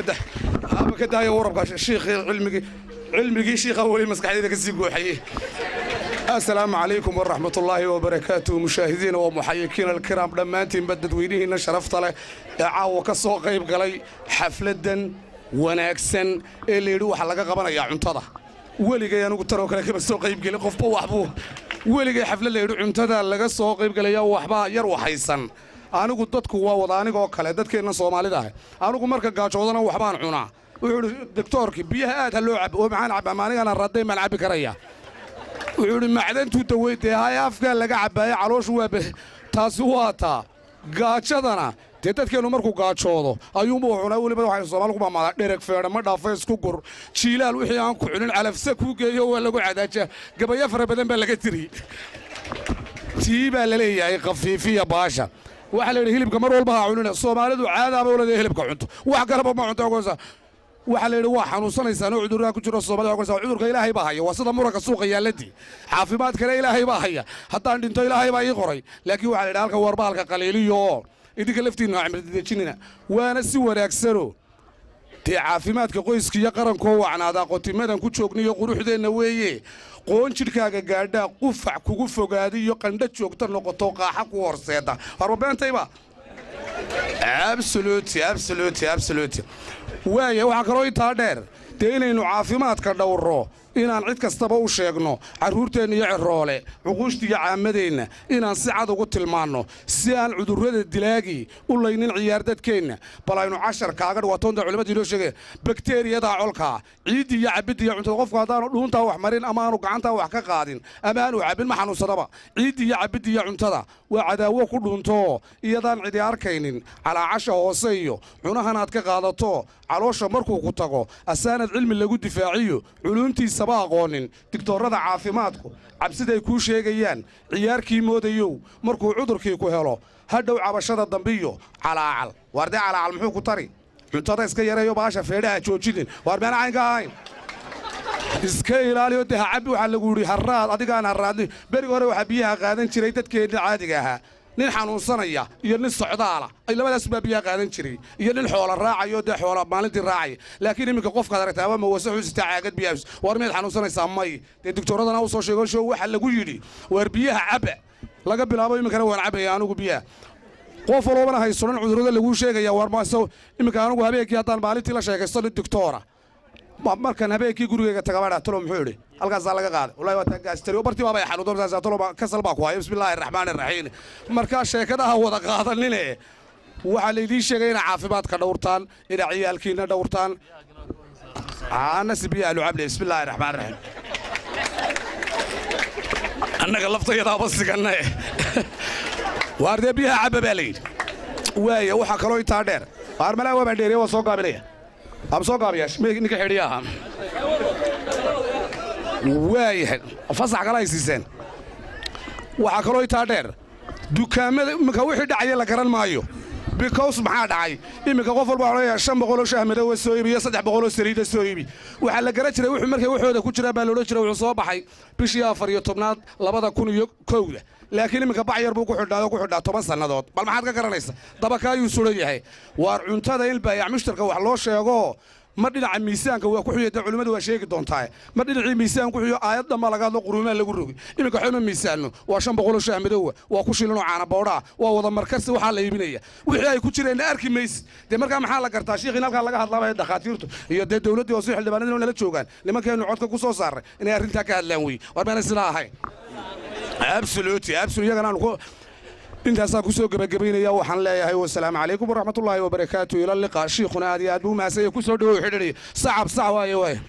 Aaba ka daayo warabka shiikhii, cilmigii shiikha weli maskaxdayda ka sii guuxayey. Asalaamu calaykum waraxmatullaahi wabarakaatuh, mushaahidiina wa muxayikiina alkiraam, dhammaantiinba dadweynihiinna sharafta leh ee caawa ka soo qayb galay xafladdan wanaagsan ee layidhi waxaa laga qabanayaa cuntada. Weligay anugu tanoo kale kama soo qaybgelin. Qofba waxbuu weligay xaflad layidhi cuntada laga soo qaybgelaya waxbaa yar waxaysan. Anigu dadku waa wada anigoo kale, dadkeenna Soomaalida ah. Anigu marka gaajoodana waxbaan cunaa. Wuxuu idhi doktoorkii, biyaha aad ha loo cabo. Oo maxaan cabaa? Ma anigana radday maan cabbi karaya? Wuxuu idhi macdantuu daweyn dee hay afkaa laga cabbaaye, calooshu waa taasi waa taa. Gaajadana dee dadkeennu markuu gaajoodo ayuunbuu cunaa. Weliba waxay Soomaali ku maamaadaa, dhereg feedha ma dhaafo isku gur, jiilaal wixii aan ku cunin calafsa kuu geeyo, waa lagu cadaajaa. Gabayo fara badan baa laga tiri. Tii baa la leeyahay khafiifiya baasha. Waxaa la yidhi hilibka mar walba ha cunina. Soomaalidu caadaaba u leedahay hilibka cunto, wax kaleba ma cunto. Ogosa waxaa la yidhi waa xanuunsanaysaan oo cudurraa ku jiro. Soomaalida ogosa cudurka Ilaahay baa haya, waa sida muranka suuqa yaaladii. Caafimaadkana Ilaahay baa haya, haddaan dhinto Ilaahay baa ii qoray. Laakiin waxaa la yidhi halka warbahalka qaliiliyo oo idinka laftiinnu ha cimridejinina, waana si wanaagsano. Dee caafimaadka qoyska iyo qarankoo wacnaadaa qotimadan ku joogniyo quruxdeenna weeye. Qoon jidhkaaga gaadhaa, qufac kugu fogaadiyo, qandho joogta noqoto, qaaxa ku horseeda. Warba beentayba? Absolutely, absolutely, absolutely. Waaya, waxaa kaloo intaa dheer dee inaynu caafimaadka dhowro, inaan cid kastaba u sheegno, carruurteenna iyo ciroole, cuquushta iyo caammadeenna inaan si cad ugu tilmaanno, si aan cudurrada dilaagii u laynin ciyaar dadkeenna. Bal aynu cashar kaaga dhawatoonta culimmadii inoo sheegaya bakteeriyadaa colkaa ciiddi iyo cabidda iyo cuntada. Qofku haddaanu dhuuntaa wax marin ama aanu gacantaa wax ka qaadin ama aanu cabbin, ma xanuunsadaba. Ciiddi iyo cabidda iyo cuntada waa cadaawo ku dhuunto iyadaan cidi arkaynin, calaacasha hoose iyo cunahanaad ka qaadato, caloosha markuu ku tago asaanad cilmi lagu difaaciyo culuumtiisaba aqoonin. Digtoorrada caafimaadku cabsiday kuu sheegayaan ciyaarkii moodayow, markuu cudurkii ku helo hadhow cabashada dambiyo calaacal. Waar dee calaacal muxuu ku tari? Cuntada iska yareeyo, baasha feedhaha joojinin. Waar meena caynka ahayn iska ilaaliyo dee ha cabbi. Waxaa lagu yidhi harraad adigaan harraadni. Beriga hore waxaa biyaha qaadan jiray dadkeenna caadiga ahaa, nin xanuunsanaya iyo nin socdaala ay labadaas baa biyaha qaadan jiray, iyo nin xoola raacayo dee xoola maalintii raacaya. Laakiin iminka qofkaad aragtaa waa mawase xusitaa caagad biyaha. War miyaad xanuunsanaysaa? May. Dee digtooradana u soo sheego show. Waxaa lagu yidhi waar biyaha cabba. Laga bilaabo iminkana waan cabaya anigu biyaha. Qof walbana haysunan cudurrada laguu sheegaya. War maso iminka anigu habeenkii haddaan maalintii la sheekaysto nin digtoora, markaan habeenkii gurigeyga tagabaa, talo muxuu yidhi? Halkaasaa laga qaaday, wallahi waa taa gaastari bartii baabay xanuun, talo kasal baa ku haya. Bismillaahi raxmaani raxiim. Markaa sheekadaha wada qaadanine, waxaa laydiin sheegay inaa caafimaadka dhowrtaan, inaa ciyaalkiina dhowrtaan. Aanasi biyaha lucable. Bismillaahi raxmaani raxiim. Annaga laftayadaaba siganne. Waar dee biyaha cabba baa la yidhi. Waaya, waxaa kaloo intaa dheer, waar malaa waa baan dheeriya, waa soo gaabinaya ama soo gaabiyaa ninka xidhiya ahaa. Waayahay, fasax kala ay siiseen. Waxaa kaloo intaa dheer dukaamada iminka wixii dhacaya la garan maayo, because maxaa dhacay? Iminka qof walba waxaa leeyahay 500 oo shaah madowa soo iibi iyo 300 oo saliida soo iibi. Waxaa la garan jiray wuxuu markay waxooda ku jiraan baa la odhan jiray wuxuu soo baxay bishii 14aad 2001-da. Laakiin iminka bac yar buu ku xidhnaa oo ku xidhnaa 10 sannadood. Bal maxaad ka garanaysa? Dabakaayuu suran yahay. Waar cuntada in baayac mushtarka wax loo sheego, ma dhinaca miisaanka waa ku xuyo, dee culimmadu waa sheegi doontaa. Ma dhinacii miisaan ku xuyo, aayad dhanba laga hadlo, quruumaa lagu rogi. Iminka waxba ma miisaanno. Waa 500 oo shaah madoowa, waa ku shilinoo caana boodhaa, waa wada markarsi. Waxaa la iibinaya wixii ay ku jireenna arki maysi. Dee markaa maxaa la gartaa? Shiikhiin halkaa laga hadlaabaya, dhakhaatiirtu iyo dee dowladdii hoose, xildhibaanadii nala joogaan, nimankeenu codka ku soo saaray inay arrintaa ka hadlaan wey. War meena sidaa ahayn? Absolutely, absolutely. Iyagana aanu ku intaasaan ku soo gebagabaynaya. Waxaan leeyahay wasalaamu calaykum waraxmatullaahi wabarakaatu, ila liqa. Shiikhuna aad iyo aad buu mahadsan. Ku soo dhawow xidhidhi sacab sac waaye waaye.